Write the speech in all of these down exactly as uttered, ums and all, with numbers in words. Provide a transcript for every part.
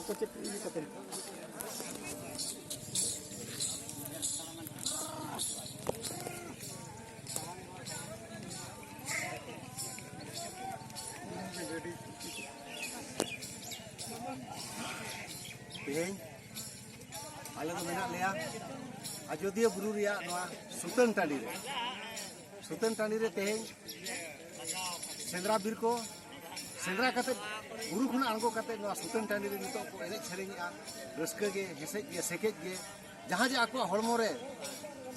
ᱠᱚ ᱪᱮᱫ ᱤᱫᱤ ᱠᱟᱛᱮ? ᱛᱮᱦᱮᱧ ᱟᱞᱮ ᱫᱚ ᱢᱮᱱᱟᱜ ᱞᱮᱭᱟ ᱟᱡᱳᱫᱤᱭᱟᱹ ᱵᱩᱨᱩ ᱨᱮᱭᱟᱜ ᱱᱚᱣᱟ ᱥᱩᱛᱟᱹᱱ ᱴᱟᱺᱰᱤ ᱨᱮ᱾ ᱥᱩᱛᱟᱹᱱ ᱴᱟᱺᱰᱤ ᱨᱮ ᱛᱮᱦᱮᱧ ᱥᱮᱸᱫᱽᱨᱟ ᱵᱤᱨ ᱠᱚ ᱥᱮᱸᱫᱽᱨᱟ ᱠᱟᱛᱮ, ᱵᱩᱨᱩ ᱠᱷᱚᱱᱟᱜ ᱟᱬᱜᱚ ᱠᱟᱛᱮ ᱱᱚᱣᱟ ᱥᱩᱛᱟᱹᱱ ᱴᱟᱺᱰᱤ ᱨᱮ ᱱᱤᱛᱚᱜ ᱠᱚ ᱮᱱᱮᱡ ᱥᱮᱨᱮᱧᱮᱜᱼᱟ᱾ ᱨᱟᱹᱥᱠᱟᱹ ᱜᱮ, ᱦᱮᱸᱥᱮᱡ ᱜᱮ, ᱥᱮᱠᱮᱡ ᱜᱮ, ᱡᱟᱦᱟᱸ ᱡᱮ ᱟᱠᱚᱣᱟᱜ ᱦᱚᱲᱢᱚ ᱨᱮ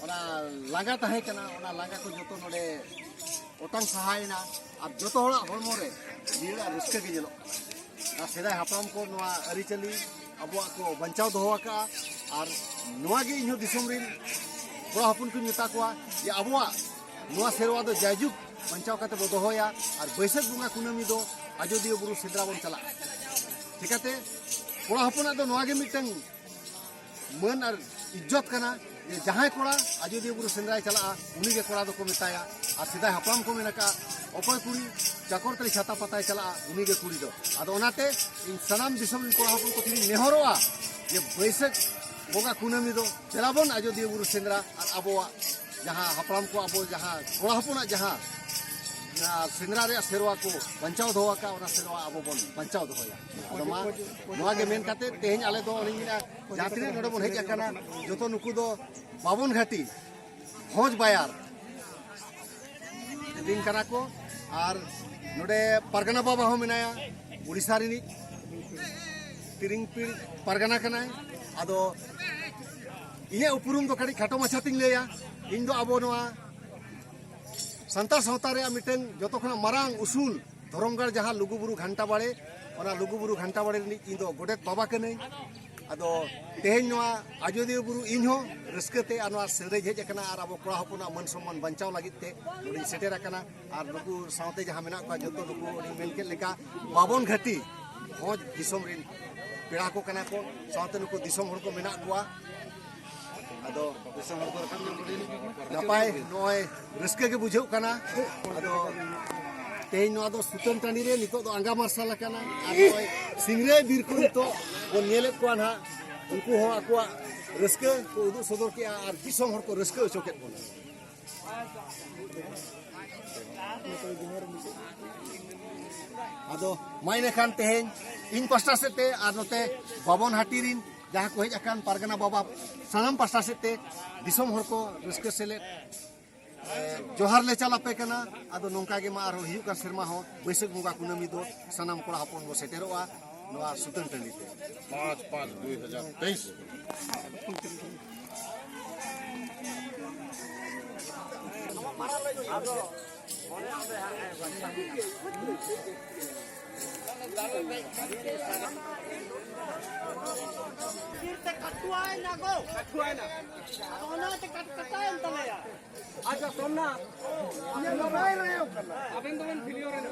ᱚᱱᱟ ᱞᱟᱸᱜᱟ ᱛᱟᱦᱮᱸ ᱠᱟᱱᱟ, ᱚᱱᱟ ᱞᱟᱸᱜᱟ ᱠᱚ ᱡᱚᱛᱚ ᱱᱚᱰᱮ ᱚᱴᱟᱝ ᱥᱟᱦᱟᱭᱮᱱᱟ᱾ ᱟᱨ ᱡᱚᱛᱚ ᱦᱚᱲᱟᱜ ᱦᱚᱲᱢᱚ ᱨᱮ ᱡᱤᱭᱟᱹᱲ ᱟᱨ ᱨᱟᱹᱥᱠᱟᱹ ᱜᱮ ᱧᱮᱞᱚᱜ ᱠᱟᱱᱟ᱾ ᱟᱨ ᱥᱮᱫᱟᱭ ᱦᱟᱯᱲᱟᱢ ᱠᱚ ᱱᱚᱣᱟ ᱟᱹᱨᱤᱪᱟᱹᱞᱤ ᱟᱵᱚᱣᱟᱜ ᱠᱚ ᱵᱟᱧᱪᱟᱣ ᱫᱚᱦᱚ ᱟᱠᱟᱫᱼᱟ᱾ ᱟᱨ ᱱᱚᱣᱟ ᱜᱮ ᱤᱧᱦᱚᱸ ᱫᱤᱥᱚᱢ ᱨᱤᱱ ᱠᱚᱲᱟ ᱦᱚᱯᱚᱱ ᱠᱚᱧ ᱢᱮᱛᱟ ᱠᱚᱣᱟ ᱡᱮ ᱟᱵᱚᱣᱟᱜ ᱱᱚᱣᱟ ᱥᱮᱨᱣᱟ ᱫᱚ ᱡᱟᱭᱡᱩᱜᱽ ᱵᱟᱧᱪᱟᱣ ᱠᱟᱛᱮ ᱵᱚ ᱫᱚᱦᱚᱭᱟ᱾ ᱟᱨ ᱵᱟᱹᱭᱥᱟᱹᱠᱷ ᱵᱚᱸᱜᱟ ᱠᱩᱱᱟᱹᱢᱤ ᱫᱚ ᱟᱡᱳᱫᱤᱭᱟᱹ ᱵᱩᱨᱩ ᱥᱮᱸᱫᱽᱨᱟ ᱵᱚᱱ ᱪᱟᱞᱟᱜᱼᱟ᱾ ᱪᱤᱠᱟᱹᱛᱮ ᱠᱚᱲᱟ ᱦᱚᱯᱚᱱᱟᱜ ᱫᱚ ᱱᱚᱣᱟ ᱜᱮ ᱢᱤᱫᱴᱟᱝ ᱢᱟᱹᱱ ᱟᱨ ᱤᱡᱽᱡᱚᱛ ᱠᱟᱱᱟ ᱡᱮ ᱡᱟᱦᱟᱸᱭ ᱠᱚᱲᱟ ᱟᱡᱳᱫᱤᱭᱟᱹ ᱵᱩᱨᱩ ᱥᱮᱸᱫᱽᱨᱟᱭ ᱪᱟᱞᱟᱜᱼᱟ, ᱩᱱᱤᱜᱮ ᱠᱚᱲᱟ ᱫᱚᱠᱚ ᱢᱮᱛᱟᱭᱟ᱾ ᱟᱨ ᱥᱮᱫᱟᱭ ᱦᱟᱯᱲᱟᱢ ᱠᱚ ᱢᱮᱱ ᱟᱠᱟᱫᱼᱟ, "ᱚᱠᱚᱭ ᱠᱩᱲᱤ ᱪᱟᱠᱚᱨ ᱛᱟᱹᱲᱤ ᱪᱷᱟᱛᱟ ᱯᱟᱛᱟᱭ ᱪᱟᱞᱟᱜᱼᱟ, ᱩᱱᱤᱜᱮ ᱠᱩᱲᱤ ᱫᱚ᱾" ᱟᱫᱚ ᱚᱱᱟᱛᱮ ᱤᱧ ᱥᱟᱱᱟᱢ ᱫᱤᱥᱚᱢ ᱨᱮᱱ ᱠᱚᱲᱟ ᱦᱚᱯᱚᱱ ᱠᱚ ᱴᱷᱮᱱᱤᱧ ᱱᱮᱦᱚᱨᱚᱜᱼᱟ ᱡᱮ ᱵᱟᱹᱭᱥᱟᱹᱠᱷ ᱵᱚᱸᱜᱟ ᱠᱩᱱᱟᱹᱢᱤ ᱫᱚ ᱫᱮᱞᱟ ᱵᱚᱱ ᱟᱡᱳᱫᱤᱭᱟᱹ ᱵᱩᱨᱩ ᱥᱮᱸᱫᱽᱨᱟ ᱟᱨ ᱟᱵᱚᱣᱟᱜ ᱡᱟᱦᱟᱸ ᱦᱟᱯᱲᱟᱢ ᱠᱚ, ᱟᱵᱚ ᱡᱟᱦᱟᱸ ᱠᱚᱲᱟ ᱦᱚᱯᱚᱱᱟᱜ ᱡᱟᱦᱟᱸ, ᱟᱸ, ᱥᱮᱸᱫᱽᱨᱟ ᱨᱮᱭᱟᱜ ᱥᱮᱨᱣᱟ ᱠᱚ ᱵᱟᱧᱪᱟᱣ ᱫᱚᱦᱚ ᱟᱠᱟᱫ, ᱚᱱᱟ ᱥᱮᱨᱣᱟ ᱟᱵᱚ ᱵᱚᱱ ᱵᱟᱧᱪᱟᱣ ᱫᱚᱦᱚᱭᱟ᱾ ᱟᱫᱚ ᱢᱟ ᱱᱚᱣᱟ ᱜᱮ ᱢᱮᱱ ᱠᱟᱛᱮ ᱛᱮᱦᱮᱧ ᱟᱞᱮ ᱫᱚ ᱚᱱᱮᱧ ᱢᱮᱱᱟ, ᱡᱟᱦᱟᱸ ᱛᱤᱱᱟᱹᱜ ᱱᱚᱰᱮ ᱵᱚᱱ ᱦᱮᱡ ᱟᱠᱟᱱᱟ, ᱡᱚᱛᱚ ᱱᱩᱠᱩ ᱫᱚ ᱵᱟᱵᱚᱱ ᱜᱷᱟᱹᱴᱤ ᱵᱷᱚᱸᱡᱽ ᱵᱟᱭᱟᱨ ᱨᱮᱱ ᱠᱟᱱᱟ ᱠᱚ᱾ ᱟᱨ ᱱᱚᱰᱮ ᱯᱟᱨᱜᱟᱱᱟ ᱵᱟᱵᱟ ᱦᱚᱸ ᱢᱮᱱᱟᱭᱟ, ᱩᱲᱤᱥᱥᱟ ᱨᱤᱱᱤᱡ ᱛᱤᱨᱤᱝ ᱯᱤᱲ ᱯᱟᱨᱜᱟᱱᱟ ᱠᱟᱱᱟᱭ᱾ ᱟᱫᱚ ᱤᱧᱟᱹᱜ ᱩᱯᱨᱩᱢ ᱫᱚ ᱠᱟᱹᱴᱤᱡ ᱠᱷᱟᱴᱚ ᱢᱟᱪᱷᱟ ᱛᱤᱧ ᱞᱟᱹᱭᱟ᱾ ᱤᱧ ᱫᱚ ᱟᱵᱚ ᱱᱚᱣᱟ ᱥᱟᱱᱛᱟᱲ ᱥᱟᱶᱛᱟ ᱨᱮᱭᱟᱜ ᱢᱤᱫᱴᱟᱝ ᱡᱚᱛᱚ ᱠᱷᱚᱱᱟᱜ ᱢᱟᱨᱟᱝ ᱩᱥᱩᱞ ᱫᱷᱚᱨᱚᱢ ᱜᱟᱲ, ᱡᱟᱦᱟᱸ ᱞᱩᱜᱩᱵᱩᱨᱩ ᱜᱷᱟᱱᱴᱟ ᱵᱟᱲᱮ, ᱚᱱᱟ ᱞᱩᱜᱩᱵᱩᱨᱩ ᱜᱷᱟᱱᱴᱟ ᱵᱟᱲᱮ ᱨᱤᱱᱤᱡ ᱤᱧ ᱫᱚ ᱜᱚᱰᱮᱛ ᱵᱟᱵᱟ ᱠᱟᱹᱱᱟᱹᱧ᱾ ᱟᱫᱚ ᱛᱮᱦᱮᱧ ᱱᱚᱣᱟ ᱟᱡᱳᱫᱤᱭᱟᱹ ᱵᱩᱨᱩ ᱤᱧ ᱦᱚᱸ ᱨᱟᱹᱥᱠᱟᱹ ᱛᱮ ᱟᱨ ᱱᱚᱣᱟ ᱥᱮᱸᱫᱽᱨᱟᱧ ᱦᱮᱡ ᱟᱠᱟᱱᱟ ᱟᱨ ᱟᱵᱚ ᱠᱚᱲᱟ ᱦᱚᱯᱚᱱᱟᱜ ᱢᱟᱹᱱ ᱥᱚᱱᱢᱟᱱ ᱵᱟᱧᱪᱟᱣ ᱞᱟᱹᱜᱤᱫ ᱛᱮ ᱱᱚᱰᱮᱧ ᱥᱮᱴᱮᱨ ᱟᱠᱟᱱᱟ᱾ ᱟᱨ ᱱᱩᱠᱩ ᱥᱟᱶᱛᱮ ᱡᱟᱦᱟᱸ ᱢᱮᱱᱟᱜ ᱠᱚᱣᱟ ᱡᱚᱛᱚ ᱱᱩᱠᱩ, ᱚᱱᱮᱧ ᱢᱮᱱ ᱠᱮᱫ ᱞᱮᱠᱟ, ᱵᱟᱵᱚᱱ ᱜᱷᱟᱹᱴᱤ ᱵᱷᱚᱸᱡᱽ ᱫᱤᱥᱚᱢ ᱨᱤᱱ ᱯᱮᱲᱟ ᱠᱚ ᱠᱟᱱᱟ ᱠᱚ, ᱥᱟᱶᱛᱮ ᱱᱩᱠᱩ ᱫᱤᱥᱚᱢ ᱦᱚᱲ ᱠᱚ ᱢᱮᱱᱟᱜ ᱠᱚᱣᱟ᱾ ᱟᱫᱚ ᱱᱟᱯᱟᱭ ᱱᱚᱜᱼᱚᱭ ᱨᱟᱹᱥᱠᱟᱹ ᱜᱮ ᱵᱩᱡᱷᱟᱹᱜ ᱠᱟᱱᱟ᱾ ᱟᱫᱚ ᱛᱮᱦᱮᱧ ᱱᱚᱣᱟ ᱫᱚ ᱥᱩᱛᱟᱹᱱ ᱴᱟᱺᱰᱤ ᱨᱮ ᱱᱤᱛᱚᱜ ᱫᱚ ᱟᱸᱜᱟ ᱢᱟᱨᱥᱟᱞ ᱟᱠᱟᱱᱟ᱾ ᱟᱨ ᱱᱚᱜᱼᱚᱭ ᱥᱤᱝᱨᱟᱹᱭ ᱵᱤᱨ ᱠᱚ ᱱᱤᱛᱚᱜ ᱵᱚᱱ ᱧᱮᱞᱮᱫ ᱠᱚᱣᱟ ᱱᱟᱦᱟᱜ, ᱩᱱᱠᱩ ᱦᱚᱸ ᱟᱠᱚᱣᱟᱜ ᱨᱟᱹᱥᱠᱟᱹ ᱠᱚ ᱩᱫᱩᱜ ᱥᱚᱫᱚᱨ ᱠᱮᱜᱼᱟ ᱟᱨ ᱫᱤᱥᱚᱢ ᱦᱚᱲ ᱠᱚ ᱨᱟᱹᱥᱠᱟᱹ ᱦᱚᱪᱚ ᱠᱮᱫ ᱵᱚᱱᱟ᱾ ᱟᱫᱚ ᱢᱟ ᱤᱱᱟᱹ ᱠᱷᱟᱱ ᱛᱮᱦᱮᱧ ᱤᱧ ᱯᱟᱥᱴᱟ ᱥᱮᱫ ᱛᱮ ᱟᱨ ᱱᱚᱛᱮ ᱵᱟᱵᱚᱱ ᱦᱟᱹᱴᱤ ᱨᱤᱱ ᱡᱟᱦᱟᱸ ᱠᱚ ᱦᱮᱡ ᱟᱠᱟᱱ ᱯᱟᱨᱜᱟᱱᱟ ᱵᱟᱵᱟ, ᱥᱟᱱᱟᱢ ᱯᱟᱥᱴᱟ ᱥᱮᱫ ᱛᱮ ᱫᱤᱥᱚᱢ ᱦᱚᱲ ᱠᱚ ᱨᱟᱹᱥᱠᱟᱹ ᱥᱮᱞᱮᱫ ᱡᱚᱦᱟᱨ ᱞᱮ ᱪᱟᱞ ᱟᱯᱮ ᱠᱟᱱᱟ᱾ ᱟᱫᱚ ᱱᱚᱝᱠᱟ ᱜᱮ ᱢᱟ ᱟᱨᱦᱚᱸ ᱦᱤᱡᱩᱜ ᱠᱟᱱ ᱥᱮᱨᱢᱟ ᱦᱚᱸ ᱵᱟᱹᱭᱥᱟᱹᱠᱷ ᱵᱚᱸᱜᱟ ᱠᱩᱱᱟᱹᱢᱤ ᱫᱚ ᱥᱟᱱᱟᱢ ᱠᱚᱲᱟ ᱦᱚᱯᱚᱱ ᱵᱚ ᱥᱮᱴᱮᱨᱚᱜᱼᱟ ᱱᱚᱣᱟ ᱥᱩᱛᱟᱹᱱ ᱴᱟᱺᱰᱤ ᱛᱮ᱾ ᱯᱟᱸᱪ ᱯᱟᱸᱪ ᱫᱩᱭ ᱦᱟᱡᱟᱨ ᱛᱮᱭᱤᱥ᱾ ᱛᱤᱨ ᱛᱮ ᱠᱟᱴᱩᱣᱟᱭ ᱱᱟ ᱜᱚ᱾ ᱠᱟᱴᱩᱣᱟᱭ ᱱᱟ᱾ ᱟᱫᱚ ᱚᱱᱟᱛᱮ ᱠᱟᱴ-, ᱠᱟᱴᱟᱭᱮᱱ ᱛᱟᱞᱮᱭᱟ᱾ ᱟᱪᱪᱷᱟ, ᱥᱳᱢᱱᱟᱛᱷ᱾ ᱟᱵᱮᱱ ᱫᱚᱵᱮᱱ ᱯᱷᱤᱞᱤᱭᱚᱨ ᱮᱱᱟ᱾